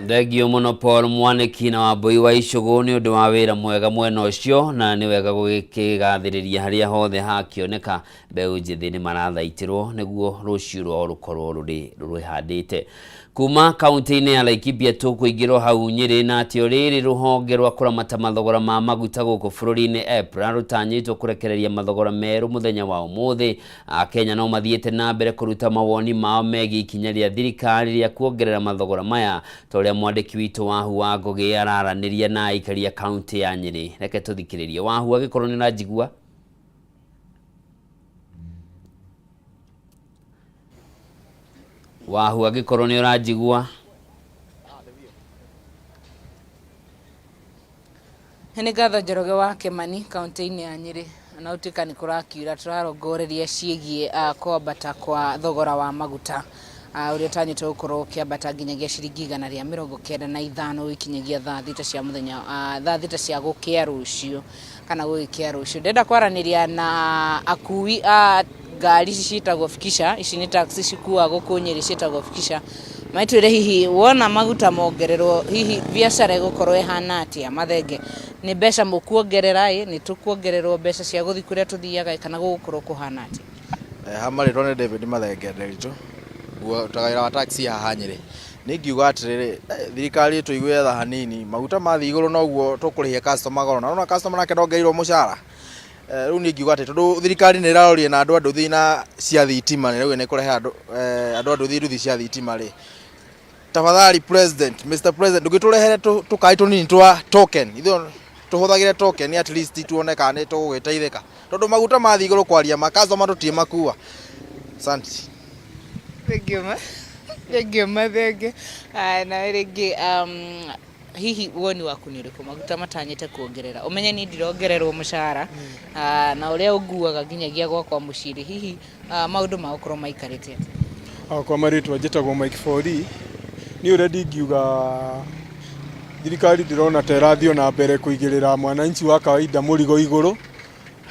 Thengio mũno Paul Mwaniki na Wambui wa Icũgũ nĩ ũndũ wa wĩra mwega mwena ũcio, na nĩ wega gũgĩkĩgathĩrĩria harĩa hothe hakĩoneka mbeũ njĩthĩ nĩ marathaitĩrwo nĩguo rũciũ rwao rũkorwo rũrĩ rwĩhandĩte. Kuma kaunti-inĩ ya Laikipia tũkũingĩrwo hau Nyĩrĩ, na atĩ o rĩrĩ rũhonge rwa kũramata mathogora ma maguta gũkũ bũrũri-inĩ EPRA rũtanyĩtwo kũrekereria mathogora merũ mũthenya wa ũmũthĩ, Akenya no mathiĩte na mbere kũruta mawoni mao megiĩ ikinya rĩa thirikari rĩa kuongerera mathogora maya, ta ũrĩa mwandĩki witũ Wahu wa Ngũgĩ araranĩria na aikari a kaunti ya Nyĩrĩ. Reke tũthikĩrĩrie Wahu agĩkorwo nĩ ũranjigua. Wahu angĩkorwo nĩ ũranjigua. Nĩ ngatho Njoroge wa Kĩmani. Kaunti-inĩ ya Nyĩrĩ na ũtuĩka nĩ kũrakiura, tũrarongoreria ciĩgiĩ kwambata kwa thogora wa maguta ũrĩa ũtanyĩtwo gũkorwo ũkĩambata nginyagia ciringi 195 gũkinyagia thaa 6 cia mũthenya, thaa 6 cia gũkĩa rũciũ kana gũgĩkĩa rũciũ. Ndĩrenda kwaranĩria na akui a ngari ici ciĩtagwo fikisha, ici nĩ taxi cikuaga gũkũ Nyĩrĩ ciĩtagwo fikisha, maitwĩre hihi wona maguta mongererwo hihi biacara ĩgũkorwo ĩhana atĩa. Mathenge nĩ mbeca mũkuongerera ĩ nĩ tũkuongererwo mbeca cia gũthiĩ kũrĩa tũthiaga kana gũgũkorwo kũhana atĩa? Ha marĩtwa nĩ David Mathenge Nderitu, ndutaga wĩra wa taxi haha Nyĩrĩ. Niĩ ingiuga atĩrĩrĩ, thirikari ĩtũigue tha hanini, maguta mathiĩ igũrũ noguo tũkũrĩhia customer goro, na nĩwona customer nake ndongereirwo mũcara. Rĩu niĩ ingiuga atĩ tondũ thirikari nĩ ĩrarorire na andũ a nduthi na cia thitima, nĩ ĩrauga nĩ ĩkũrehe andũ a nduthi nduthi cia thitima rĩ, tafadhali president, Mr President, ndũgĩtũrehere tũkari tũnini twa token, ithuĩ tũhũthagĩre token at least tuone kana nĩ tũgũgĩteithĩka, tondũ maguta mathiĩ igũrũ kwaria ma customer tũtirĩ makua. Asante. Thengio Mathenge. Nawe rĩngĩ, hihi woni waku nĩ ũrĩkũ maguta matanyĩte kuongerera? Ũmenye niĩ ndirongererwo mũcara, na ũrĩa ũnguaga nginyagia gwakwa mũciĩ, hihi maũndũ magũkorwo maikarĩte atĩa? Kwa marĩtwa njĩtagwo Mike Fori. Niĩ ũrĩa ndingiuga, thirikari ndĩrona ta ĩrathiĩ na mbere kũigĩrĩra mwananchi wa kawaida mũrigo igũrũ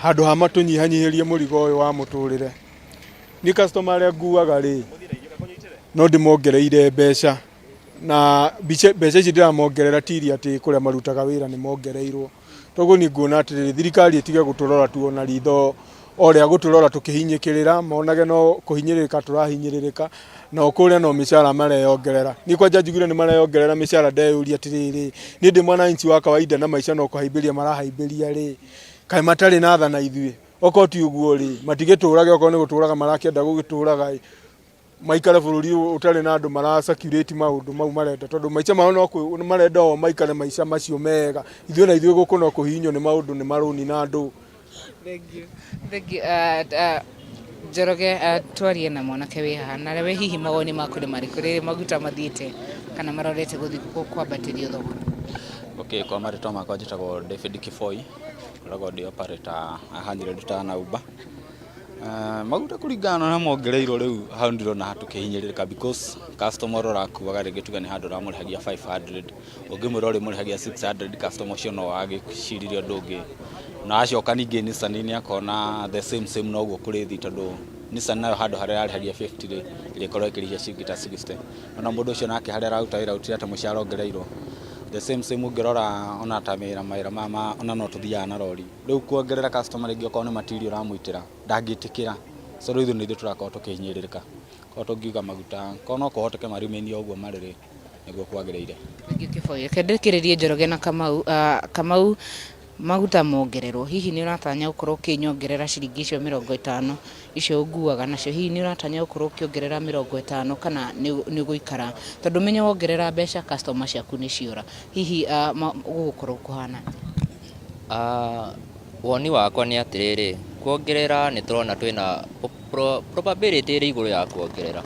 handũ ha matũnyihanyihĩrie mũrigo ũyũ wa mũtũrĩre. Niĩ customer arĩa nguaga rĩ, No ndĩmongereire mbeca na mbeca ici ndĩramongerera ti iria atĩ kũrĩa marutaga wĩra nĩ mongereirwo. Toguo niĩ nguona atĩrĩrĩ, thirikari ĩtige gũtũrora tu ona ritho o rĩa gũtũrora tũkĩhinyĩkĩrĩra, monage no kũhinyĩrĩrĩka tũrahinyĩrĩrĩka, na o kũrĩa no mĩcara mareyongerera. Niĩ kwanja njugire nĩ mareyongerera mĩcara ndeyũria atĩrĩrĩ, niĩ ndĩ mwananchi wa kawaida na maica no kũhaimbĩria marahaimbĩria rĩ, kaĩ matarĩ na tha na ithuĩ? Okorwo ti ũguo rĩ, matigĩtũrage okorwo nĩ gũtũraga marakĩenda gũgĩtũraga ĩ, maikare bũrũri ũtarĩ na andũ mara circulate maũndũ mau marenda tondũ maica mao no marenda o maikare maica macio mega. Ithuĩ na ithuĩ gũkũ no kũhihinywo nĩ maũndũ nĩ marũni na andũ. Thank you. Thank you. Njoroge, twarie na mwanake wĩ haha na we hihi mawoni maku nĩ marĩkũ rĩrĩ maguta mathiĩte kana marorete gũthiĩ kwambatĩrio thogora? Okay, kwa marĩtwa makwa njĩtagwo David Kiboi, ngoragwo ndĩ operator haha Nyĩrĩ ndutaga na Uber. Maguta kũringana na ũrĩa mongereirwo rĩu hau ndirona tũkĩhinyĩrĩrĩka because customer ũrĩa ũrakuaga rĩngĩ tuge nĩ handũ ũramũrĩhagia 500, ũngĩmwĩra ũrĩmũrĩhagia 600 customer ũcio no agĩciririe ũndũ ũngĩ. Na acoka ningĩ Nissan-inĩ akona the same same noguo kũrĩthiĩ tondũ Nissan nayo handũ harĩa ĩrarĩhagia 50 rĩ, ĩrĩkorwo ĩkĩrĩhia ciringi ta 60. Ona mũndũ ũcio nake harĩa araruta wĩra gũtirĩ atĩ mũcara ongereirwo. The same same ũngĩrora ona ta mawĩra mawĩra maya ma ona no tũthiaga na rori. Rĩu kuongerera customer rĩngĩ okorwo nĩ material ũramũitĩra ndangĩtĩkĩra. So rĩu ithuĩ nĩ ithuĩ tũrakorwo tũkĩhinyĩrĩrĩka. Korwo tũngiuga maguta korwo no kũhoteke ma remain o ũguo marĩ rĩ, nĩguo kwagĩrĩire. Thengiũ Kĩboi. Reke ndĩkĩrĩrie Njoroge na Kamau. Kamau, maguta mongererwo, hihi nĩ ũratanya gũkorwo ũkĩnyongerera ciringi icio 50 icio ũnguaga nacio? Hihi nĩ ũratanya gũkorwo ũkĩongerera 50 kana nĩ ũgũikara? Tondũ ũmenye wongerera mbeca customer ciaku nĩ ciora. Hihi gũgũkorwo kũhana atĩa? Woni wakwa nĩ atĩrĩrĩ, kuongerera nĩ tũrona twĩna probability ĩrĩ igũrũ ya kuongerera,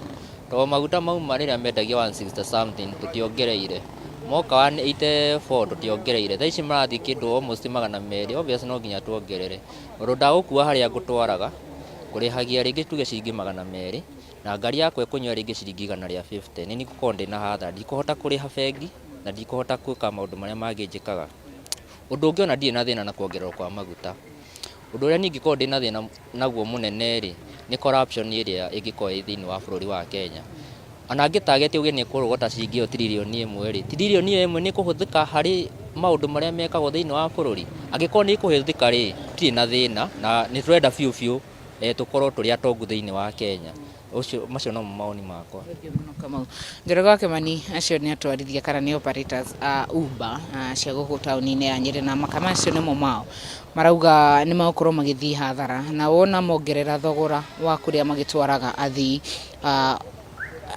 tondũ maguta mauma rĩrĩa mendagio 160 something tũtiongereire, moka 184 tũtiongereire, thaa ici marathiĩ kĩndũ almost 200, obvious no nginya tuongerere, ũndũ ndagũkua harĩa ngũtwaraga, ngũrĩhagia rĩngĩ tuge ciringi 200, na ngari yakwa ĩkũnyua rĩngĩ ciringi 150, nĩ niĩ ngũkorwo ndĩna hathara, ndikũhota kũrĩha bengi na ndikũhota gwĩka maũndũ marĩa mangĩ njĩkaga. Ũndũ ũngĩ ona ndirĩ na thĩna na kuongererwo kwa maguta. Ũndũ ũrĩa niĩ ingĩkorwo ndĩna thĩna naguo mũnene rĩ, nĩ corruption ĩrĩa ĩngĩkorwo ĩ thĩinĩ wa bũrũri wa Kenya. Ona angĩ target auge nĩ ekũrogota ciringi ĩyo tiririoni ĩmwe rĩ, tiririoni ĩyo ĩmwe nĩ ĩkũhũthĩka harĩ maũndũ marĩa mekagwo thĩinĩ wa bũrũri? Angĩkorwo nĩ ĩkũhũthĩka rĩ, tũtirĩ na thĩna na nĩ tũrenda biũ biũ tũkorwo tũrĩ atongu thĩinĩ wa Kenya. Ũcio, macio nomo mawoni makwa. Thengiũ mũno Kamau. Njoroge wa Kĩmani, acio nĩ atwarithia kana nĩ operators a Uber cia gũkũ taũni-inĩ ya Nyĩrĩ na maka macio nĩmo mao. Marauga nĩ megũkorwo magĩthiĩ hathara na wona mongerera thogora wa kũrĩa magĩtwaraga athii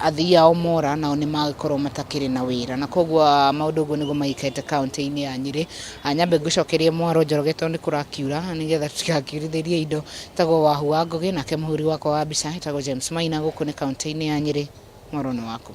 athii ao mora nao nĩ magĩkorwo matakĩrĩ na wĩra na koguo maũndũ ũguo nĩguo maikarĩte kaũntĩ-inĩ ya Nyĩrĩ. Nyambe ngũcokerie mwaro Njoroge tondũ nĩ kũrakiura nĩgetha tũtigakiurithĩrie indo. Njĩtagwo Wahu wa Ngũgĩ nake mũhũri wakwa wa mbica etagwo James Maina gũkũ nĩ kaũntĩ-inĩ ya Nyĩrĩ. Mwaro nĩ waku.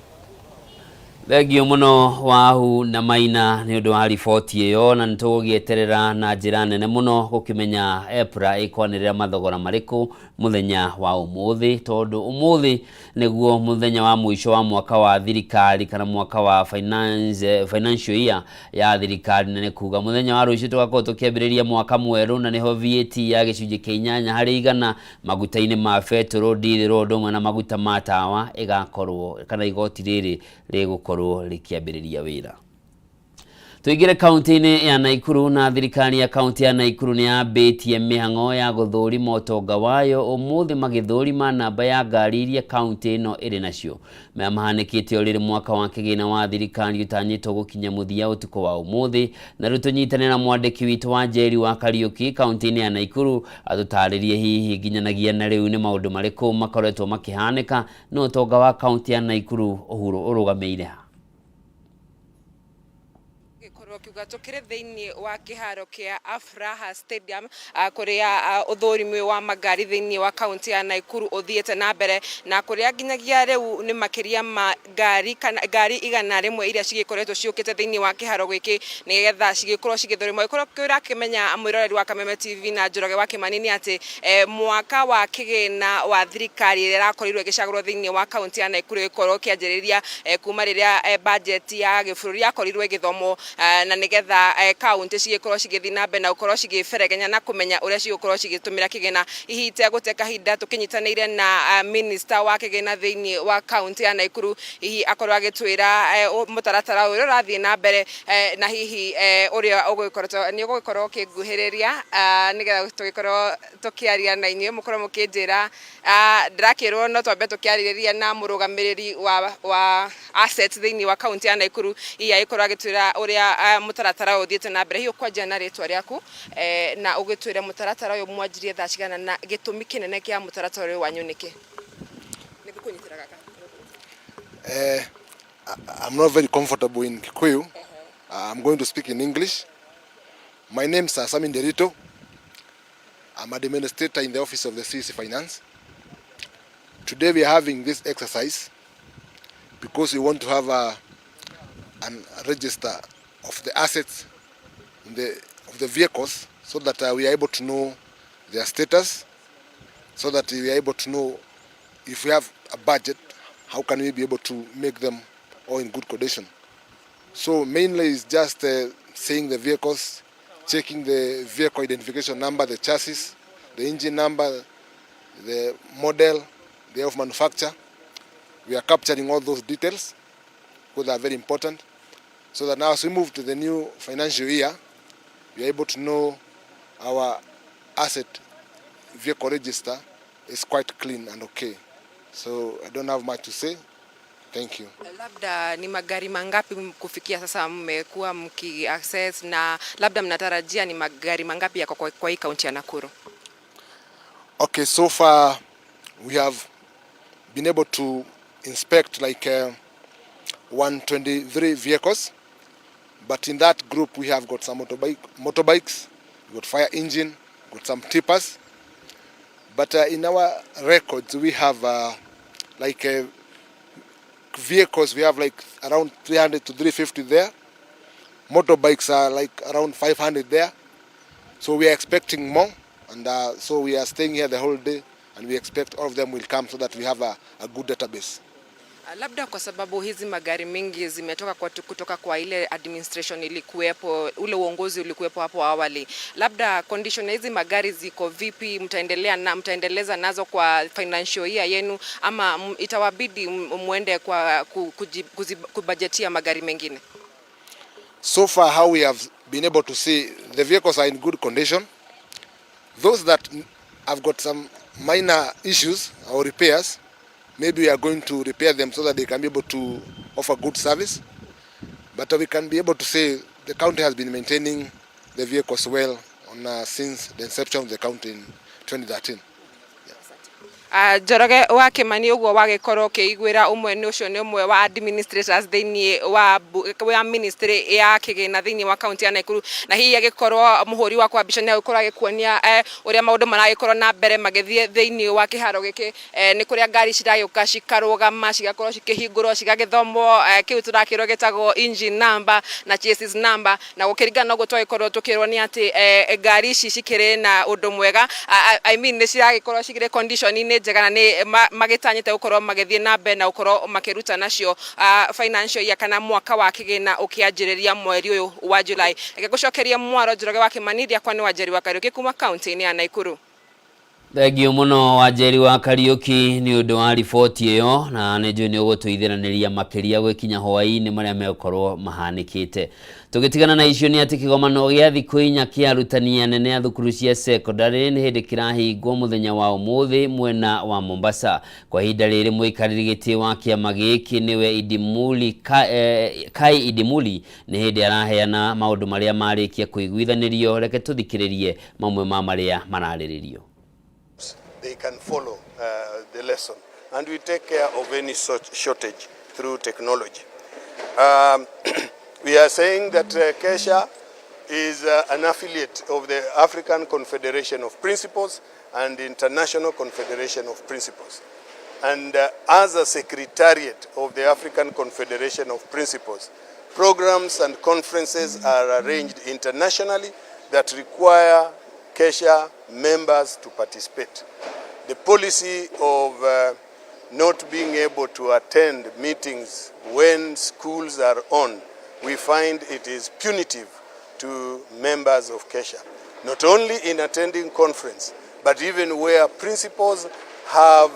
Thengiũ mũno Wahu na Maina nĩ ũndũ wa riboti ĩyo na nĩ tũgũgĩeterera na njĩra nene mũno gũkĩmenya EPRA ĩkwanĩrĩra mathogora marĩkũ mũthenya wa ũmũthĩ tondũ ũmũthĩ nĩguo mũthenya wa mũico wa mwaka wa thirikari kana mwaka wa finance, financial year ya thirikari na nĩ kuga mũthenya wa rũciũ tũgakorwo tũkĩambĩrĩria mwaka mwerũ na nĩho VAT ya gĩcunjĩ kĩa 8% maguta-inĩ ma betũrũ, ndithũrũ ũndũ ũmwe na maguta ma tawa ĩgakorwo kana igoti rĩrĩ rĩgũkorwo rĩkĩambĩrĩria wĩra. Tũingĩre kaunti-inĩ ya Naikuru na thirikari ya kaunti ya Naikuru nĩ yambĩtie mĩhang'o ya gũthũrima ũtonga wayo ũmũthĩ magĩthũrima namba ya ngari iria kaunti ĩno ĩrĩ nacio. Maya mahanĩkĩte o rĩrĩ mwaka wa kĩgĩna wa thirikari ũtanyĩtwo gũkinya mũthia ũtukũ wa ũmũthĩ na rĩu tũnyitane na mwandĩki witũ wa Njeri wa Kariũki kaunti-inĩ ya Naikuru atũtarĩrie hihi nginyanagia na rĩu nĩ maũndũ marĩkũ makoretwo makĩhanĩka na ũtonga wa kaunti ya Naikuru ũrũgamĩire ha. Gĩkorwo kiuga tũkĩrĩ thĩinĩ wa kĩharo kĩa Afraha Stadium kũrĩa ũthũrimi wa magari thĩinĩ wa kaunti ya Naikuru ũthiĩte na mbere na kũrĩa nginyagia rĩu nĩ makĩria ma ngari kana ngari 100 iria cigĩkoretwo ciũkĩte thĩinĩ wa kĩharo gĩkĩ nĩgetha cigĩkorwo cigĩthũrimwo. Gĩkorwo ũrakĩmenya mwĩroreri wa Kameme TV na Njoroge wa Kĩmani nĩ atĩ mwaka wa kĩgĩna wa thirikari ĩrĩa ĩrakorirwo ĩgĩcagũrwo thĩinĩ wa kaunti ya Naikuru ĩgĩkorwo ĩkĩanjĩrĩria kuma rĩrĩa budget ya gĩbũrũri yakorirwo ĩgĩthomwo Na nigetha kaunti cigĩkorwo cigĩthiĩ na mbere na gũkorwo cigĩberegenya na kũmenya ũrĩa cigũkorwo cigĩtũmĩra kĩgĩna. Hihi itegũte kahinda, tũkĩnyitanĩire na minister wa kĩgĩna thĩinĩ wa kaunti ya Naikuru, hihi akorwo agĩtwĩra mũtaratara ũyũ ũrĩa ũrathiĩ na mbere, na hihi ũrĩa ũgũgĩkorwo nĩ ũgũgĩkorwo ũkĩnguhĩrĩria, nĩgetha tũgĩkorwo tũkĩaria na inyuĩ, mũkorwo mũkĩnjĩra. Ndĩrakĩrwo no twambe tũkĩarĩrĩria na mũrũgamĩrĩri wa assets thĩinĩ wa kaunti ya Naikuru, hihi agĩkorwo agĩtwĩra ũrĩa mũtaratara ũyũ ũthiĩte na mbere. Hihi ũkwanjia na rĩtwa rĩaku, na ũgĩtwĩre mũtaratara ũyũ mwanjirie thaa cigana, na gĩtũmi kĩnene kĩa mũtaratara ũyũ wanyu nĩkĩ? Nĩngũkũnyitĩra gaka. I'm not very comfortable in Kikuyu. I'm going to speak in English. My name is Sami Nderito. I'm administrator in the office of the CEC Finance. Today we are having this exercise because we want to have a register of the assets of the vehicles, so that we are able to know their status, so that we are able to know if we have a budget, how can we be able to make them all in good condition. So mainly it's just seeing the vehicles, checking the vehicle identification number, the chassis, the engine number, the model, the year of manufacture. We are capturing all those details because they are very important, so that now as we move to the new financial year, we are able to know our asset vehicle register is quite clean and okay. So I don't have much to say. Thank you. Labda ni magari mangapi kufikia sasa mmekuwa mki access, na labda mnatarajia ni magari mangapi yako kwa hii kaunti ya Nakuru? Okay, so far we have been able to inspect like 123 vehicles, but in that group we have got some motorbikes, we got fire engine, got some tippers. But in our records we have like vehicles, we have like around 300 to 350 there. Motorbikes are like around 500 there. So we are expecting more, and so we are staying here the whole day, and we expect all of them will come so that we have a good database. Labda kwa sababu hizi magari mingi zimetoka kutoka kwa ile administration ilikuwepo, ule uongozi ulikuwepo hapo awali, labda condition ya hizi magari ziko vipi? Mtaendelea na mtaendeleza nazo kwa financial year yenu, ama itawabidi muende kwa kubajetia magari mengine? So far, how we have been able to see, the vehicles are in good condition. Those that have got some minor issues or repairs, maybe we are going to repair them so that they can be able to offer good service. But we can be able to say the county has been maintaining the vehicles well since the inception of the county in 2013. Njoroge wa Kimani, ũguo wagĩkorwo ũkĩiguĩra, ũmwe nĩ ũcio nĩ ũmwe wa administrators thĩinĩ wa ministry ya kĩgĩna thĩinĩ wa kaunti ya Nakuru, na hihi agĩkorwo mũhũri wakwa mbica nĩ agĩkorwo agĩkuonia ũrĩa maũndũ maragĩkorwo na mbere magĩthiĩ thĩinĩ wa kĩharo gĩkĩ. Nĩ kũrĩa ngari ciragĩũka cikarũgama, cigakorwo cikĩhingũrwo, cigagĩthomwo kĩu tũrakĩrwo gĩtagwo engine number na chassis number, na gũkĩringana na ũguo twagĩkorwo tũkĩrwo nĩ atĩ ngari ici cikĩrĩ na ũndũ mwega, I mean nĩ ciragĩkorwo cikĩrĩ condition-inĩ njega, na nĩ magĩtanyĩte gũkorwo magĩthiĩ na mbere na gũkorwo makĩruta nacio financial year kana mwaka wa kĩgĩna ũkĩanjĩrĩria mweri ũyũ wa July. Reke ngũcokerie mwaro, Njoroge wa Kimani. Rĩakwa nĩ Wanjeri wa Kariũki kuma kaunti-inĩ ya Nakuru. Thengiũ mũno, Wanjeri wa Kariũki, nĩ ũndũ wa riboti ĩyo, na nĩ njũĩ nĩ ũgũtũithĩranĩria makĩria gwĩkinya hwaĩ-inĩ marĩa megũkorwo mahanĩkĩte. Tũgĩtigana na icio nĩ atĩ kĩgomano gĩa thikũ 4 kĩa arutani anene a thukuru cia secondary nĩ hĩndĩ kĩrahingwo mũthenya wa ũmũthĩ mwena wa Mombasa. Kwa ihinda rĩrĩ mũikarĩri gĩtĩ wa kĩama gĩkĩ nĩwe Idimuli Kai Idimuli nĩ hĩndĩ araheana maũndũ marĩa marĩkia kũiguithanĩrio. Reke tũthikĩrĩrie mamwe ma marĩa mararĩrĩrio. They can follow the lesson. And we take care of any such shortage through technology. We are saying that KESHA is an affiliate of the African Confederation of Principals and the International Confederation of Principals. And as a secretariat of the African Confederation of Principals, programs and conferences are arranged internationally that require KESHA members to participate. The policy of not being able to attend meetings when schools are on We find it is punitive to members of KESSHA, not only in attending conference, but even where principals have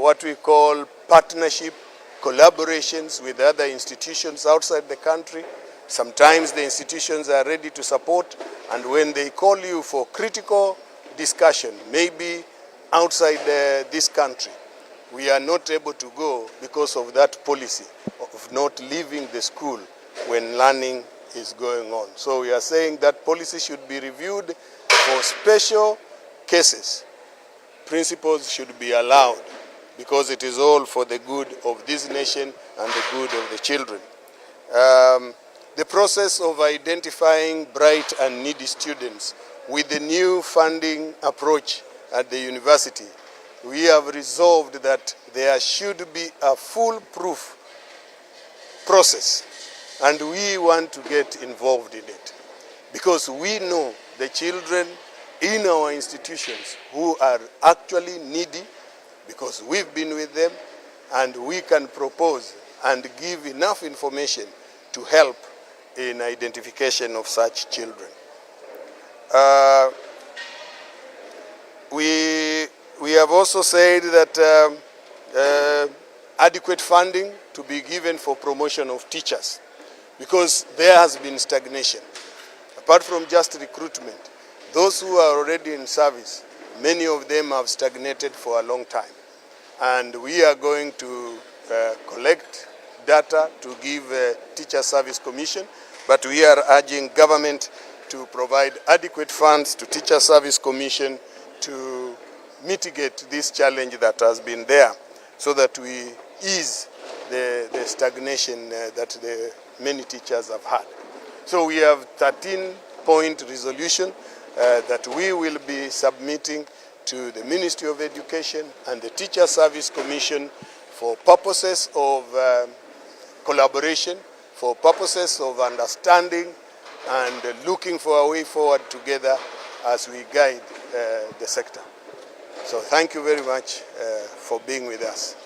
what we call partnership collaborations with other institutions outside the country. Sometimes the institutions are ready to support, and when they call you for critical discussion, maybe outside this country, we are not able to go because of that policy of not leaving the school when learning is going on. So we are saying that policy should be reviewed for special cases. Principals should be allowed because it is all for the good of this nation and the good of the children. The process of identifying bright and needy students with the new funding approach at the university, we have resolved that there should be a foolproof process, and we want to get involved in it because we know the children in our institutions who are actually needy, because we've been with them, and we can propose and give enough information to help in identification of such children. We have also said that adequate funding to be given for promotion of teachers, because there has been stagnation. Apart from just recruitment, those who are already in service, many of them have stagnated for a long time. And we are going to collect data to give Teacher Service Commission, but we are urging government to provide adequate funds to Teacher Service Commission to mitigate this challenge that has been there, so that we ease the stagnation that the many teachers have had. So we have 13-point resolution that we will be submitting to the Ministry of Education and the Teacher Service Commission for purposes of collaboration, for purposes of understanding and looking for a way forward together as we guide the sector. So thank you very much for being with us.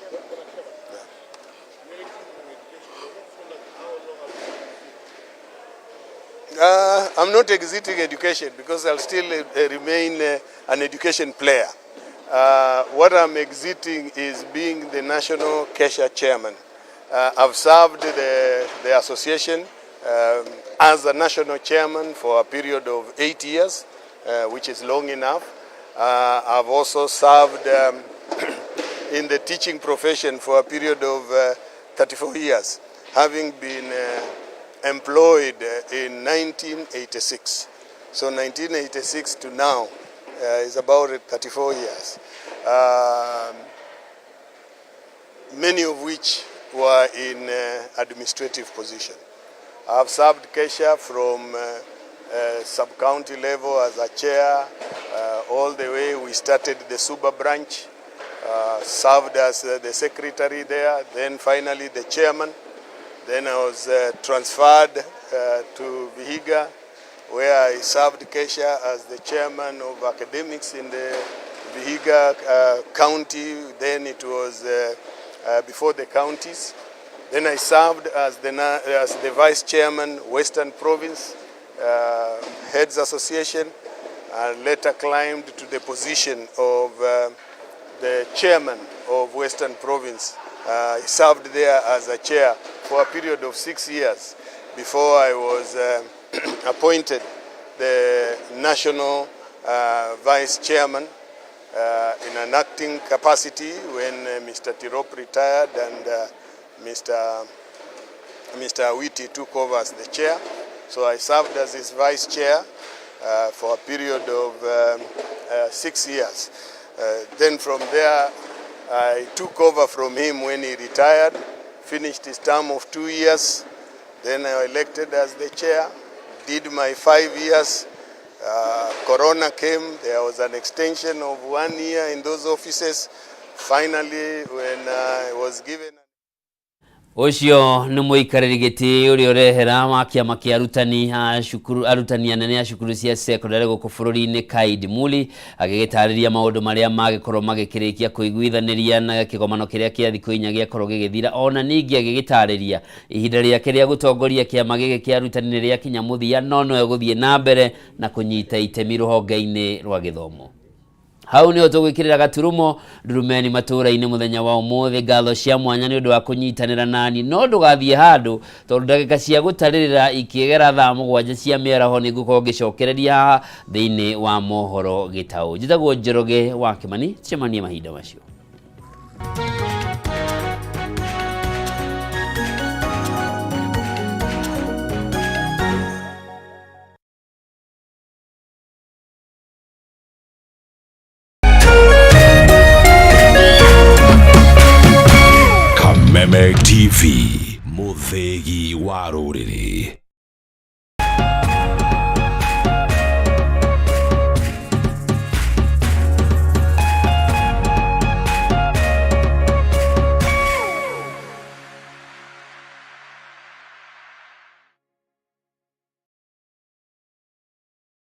I'm not exiting education because I'll still remain an education player. What I'm exiting is being the national KESSHA chairman. I've served the association as a national chairman for a period of 8 years, which is long enough. I've also served in the teaching profession for a period of 34 years, having been employed in 1986. So 1986 to now is about 34 years, many of which were in administrative position. I've served KESSHA from sub-county level as a chair, all the way we started the Suba branch, served as the secretary there, then finally the chairman. Then I was transferred to Vihiga, where I served KESSHA as the chairman of academics in the Vihiga county. Then it was before the counties. Then I served as the vice chairman, Western Province Heads Association, and later climbed to the position of the chairman of Western Province. I served there as a chair for a period of 6 years before I was appointed the national vice chairman in an acting capacity when Mr. Tirop retired and Mr. Awiti took over as the chair. So I served as his vice chair for a period of 6 years. Then from there, I took over from him when he retired, finished his term of 2 years. Then I was elected as the chair, did my 5 years. Corona came, there was an extension of 1 year in those offices. Finally, when I was given... Ũcio nĩ mũikarĩri gĩtĩ ũrĩa ũrehera wa kĩama kĩa arutani a cukuru arutani anene a cukuru cia cekondarĩ gũkũ bũrũri-inĩ Kaid Muli agĩgĩtarĩria maũndũ marĩa magĩkorwo magĩkĩrĩkia kũiguithanĩria na kĩgomano kĩrĩa kĩa thikũ inya gĩakorwo gĩgĩthira ona ningĩ agĩgĩtarĩria ihinda rĩake rĩa gũtongoria kĩama gĩkĩ kĩa arutani nĩ rĩakinya mũthia no no egũthiĩ na mbere na kũnyita itemi rũhonge-inĩ rwa gĩthomo. Hau nĩho tũgwĩkĩrĩra gaturumo ndurumeni matũũra-inĩ mũthenya wa ũmũthĩ. Ngatho cia mwanya nĩ ũndũ wa kũnyitanĩra nani, no ndũgathiĩ handũ tondũ ndagĩka cia gũtarĩrĩra ikĩgera thaa 7 cia mĩaraho nĩ ngũkorwo ngĩcokereria haha thĩinĩ wa mohoro gĩtaũ. Njĩtagwo Njoroge wa Kĩmani, tũcemanie mahinda macio. Kameme TV, mũthĩgi wa rũrĩrĩ.